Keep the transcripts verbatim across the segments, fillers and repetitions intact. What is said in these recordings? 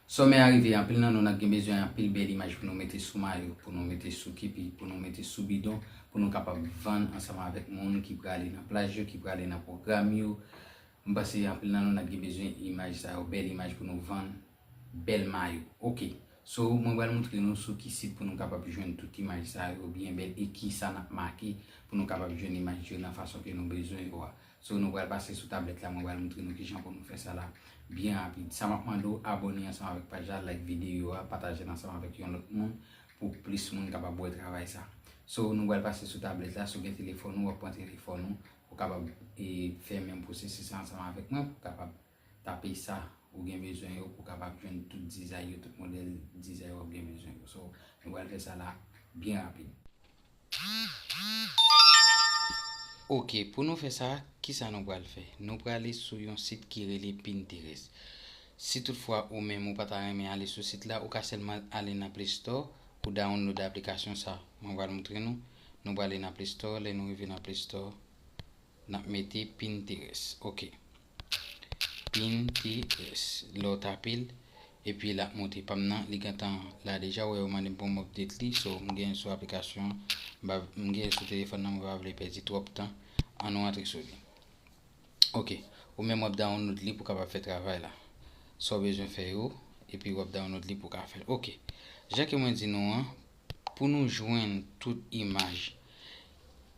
Sòmè a rive, anpil nan nou n ap gen bezwen anpil bèl imaj pou nou mete sou mayo, pou nou mete sou kepi, pou nou mete sou bidon, pou nou kapab vann ansanm avèk moun ki prale nan plaj yo, ki prale nan pwogram yo. M panse anpil nan nou n ap gen bezwen imaj sa yo, bèl imaj pou nou vann, bèl mayo. Oke. So, mwen pral montre nou sou ki sit pou nou kapab jwenn tout imaj sa yo byen bèl e ki sa n ap make pou nou kapab jwenn imaj yo nan fason ke nou bezwen yo a. So, nou pral pase sou tablèt la, mwen pral montre nou kijan pou nou fè sa la byen rapid. Sa m ap mande w, abòne ansanm avèk paj la, like videyo a, pataje l ansanm avèk yon lòt moun pou plis moun kapab wè travay sa. So, nou pral pase sou tablèt la, si w gen telefòn ou, w ap pran telefòn ou, ou kapab e, fè menm pwosesis la ansanm avèk mwen pou kapab tape sa ou gen bezwen yo pou kapab jwenn tout dizay yo, tout modèl dizay w ap gen bezwen yo. So, nou pral fè sa la byen rapid. Oke, pou nou fè sa, kisa nou pral fè? Nou prale sou yon sit ki rele Pinterest. Si toutfwa ou menm ou pa ta renmen ale sou sit la, ou ka sèlman ale nan Play Store pou download aplikasyon sa. Mwen pral montre nou. Nou prale nan Play Store, lè nou rive nan Play Store, n ap mete Pinterest. Oke. Pinterest. Lè w tape l, epi l ap monte pa m nan, li gentan la deja, w wè yo mande m pou m update li, so m gen sou aplikasyon, m pa, m gen sou telefòn nan, mwen pa vle pèdi twòp tan, ann nou antre sou li. Oke, ou menm w ap download li pou kapab fè travay la. Sa w bezwen fè yo, epi w ap download li pou w ka fè l. Oke, jan ke mwen di nou an, pou nou jwenn tout imaj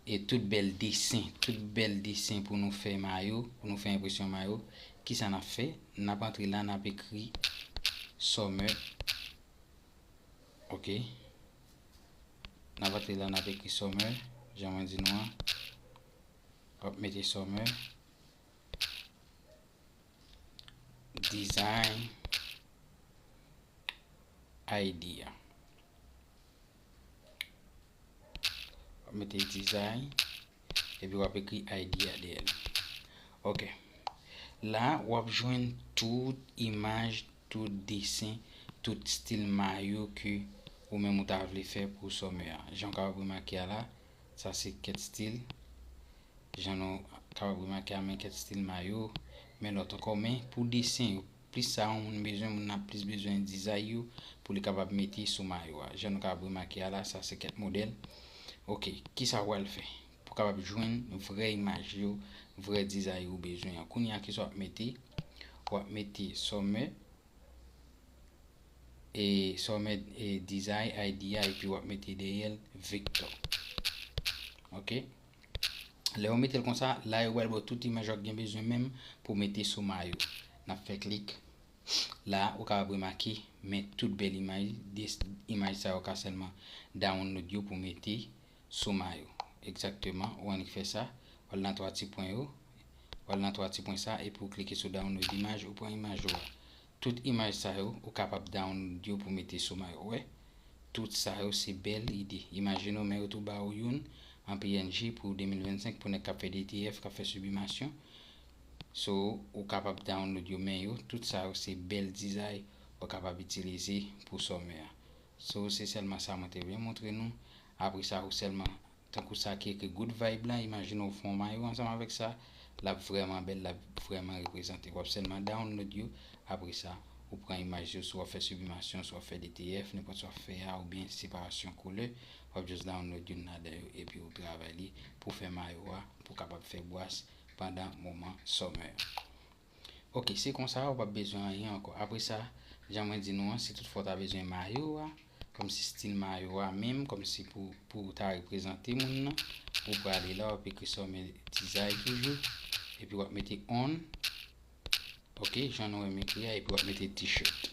e tout bèl desen, tout bèl desen pou nou fè mayo, pou nou fè enpresyon mayo, kisa n ap fè? N ap antre la, n ap ekri Summer. Oke. N ap antre la, n ap ekri Summer, jan mwen di nou an. W ap mete Summer. Design idea. W ap mete design, epi w ap ekri idea dèyè l. Oke. La, w ap jwenn tout imaj, tout desen, tout stil mayo ke ou menm ou ta vle fè pou Summer a. Jan w kapab remake a la, sa se kèk stil. Jan nou kapab remake a, men kèk stil mayo, men lòt ankò, men pou desen yo, plis sa yon moun bezwen, moun nan ap plis bezwen dizay yo pou li kapab mete sou mayo a. Jan nou kapab remake a la, sa se kèk modèl. Oke, kisa w pral fè? Pou kapab jwenn vrè imaj yo, vrè dizay ou bezwen an. Kounye a, kisa w ap mete? W ap mete Summer, e Summer, e design idea, epi w ap mete dèyè l Victor. Oke? Lè w mete l konsa, la yo pral ba w tout imaj w gen bezwen menm pou mete sou mayo. N ap fè klik. La, ou kapab remake, men tout bèl imaj, de, imaj sa yo ka sèlman download yo pou mete sou mayo. Egzakteman, ou annik fè sa. W al nan twa ti pwen yo. W al nan twa ti pwen sa, epi w klike sou download imaj, ou pran imaj ou a. Tout imaj sa yo, ou kapab download yo pou mete sou mayo. Ou wè? Tout sa yo se bèl ide. Imajine w, men yo tou ba ou youn an P N G pou de mil vennsenk pou nèg k ap fè D T F, k ap fè siblimasyon. So, ou kapab download yo, men yo, tout sa yo se bèl dizay ou kapab itilize pou Summer a. So, se sèlman sa mwen te vle montre nou. Apre sa, ou sèlman, tankou sa ki ekri Good Vibe la, imajine w fè yon mayo ansanm avèk sa, l ap vrèman bèl, l ap vrèman reprezante. W ap sèlman download yo, apre sa, ou pran imaj yo, si w ap fè siblimasyon, si w ap fè D T F, nenpòt sa w ap fè a, oubyen separasyon koulè, w ap just download youn ladan yo, epi ou travay li pou fè mayo a, pou w kapab fè bwas pandan moman Summer. Oke, se konsa, ou p ap bezwen anyen ankò. Apre sa, jan mwen di nou an, si toutfwa w ta bezwen mayo a, kòmsi stil mayo a menm, kòmsi pou, pou w ta reprezante moun nan, ou prale la, w ap ekri Summer Design toujou, epi w ap mete on, oke, jan nou wè m ekri a, epi w ap mete T-shirt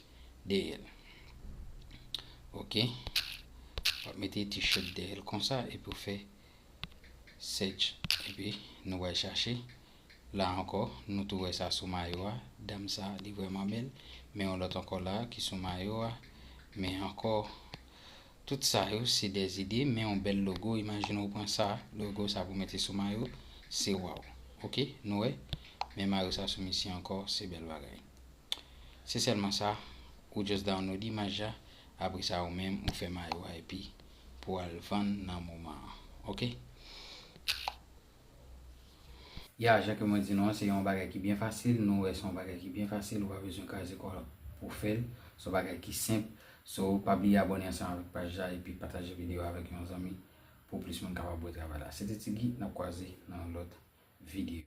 dèyè l. Oke, w ap mete T-shirt dèyè l konsa, epi w fè search, epi nou pral chache. La ankò, nou tou wè sa sou mayo a. Dam sa, li vrèman bèl. Men yon lòt ankò la ki sou mayo a. Men ankò, tout sa yo se dèzide, men yon bèl logo. Imajine w pran sa, logo sa pou mete sou mayo, se waw. Oke, nou wè? Men mayo sa sou misye ankò, se bèl bagay. Se sèlman sa, ou just download imaj la, apre sa ou menm ou fè mayo a epi pou al vann nan moman an. Oke? Ya, jan ke mwen di nou an, se yon bagay ki byen fasil, nou wè se yon bagay ki byen fasil, ou pa bezwen kraze kò w pou fè l. Se yon bagay ki senp. So, pa bliye abòne ansanm avèk paj la epi pataje videyo a avèk yon zanmi pou plis moun kapab wè travay la. Se te Tigi, n ap kwaze nan yon lòt videyo.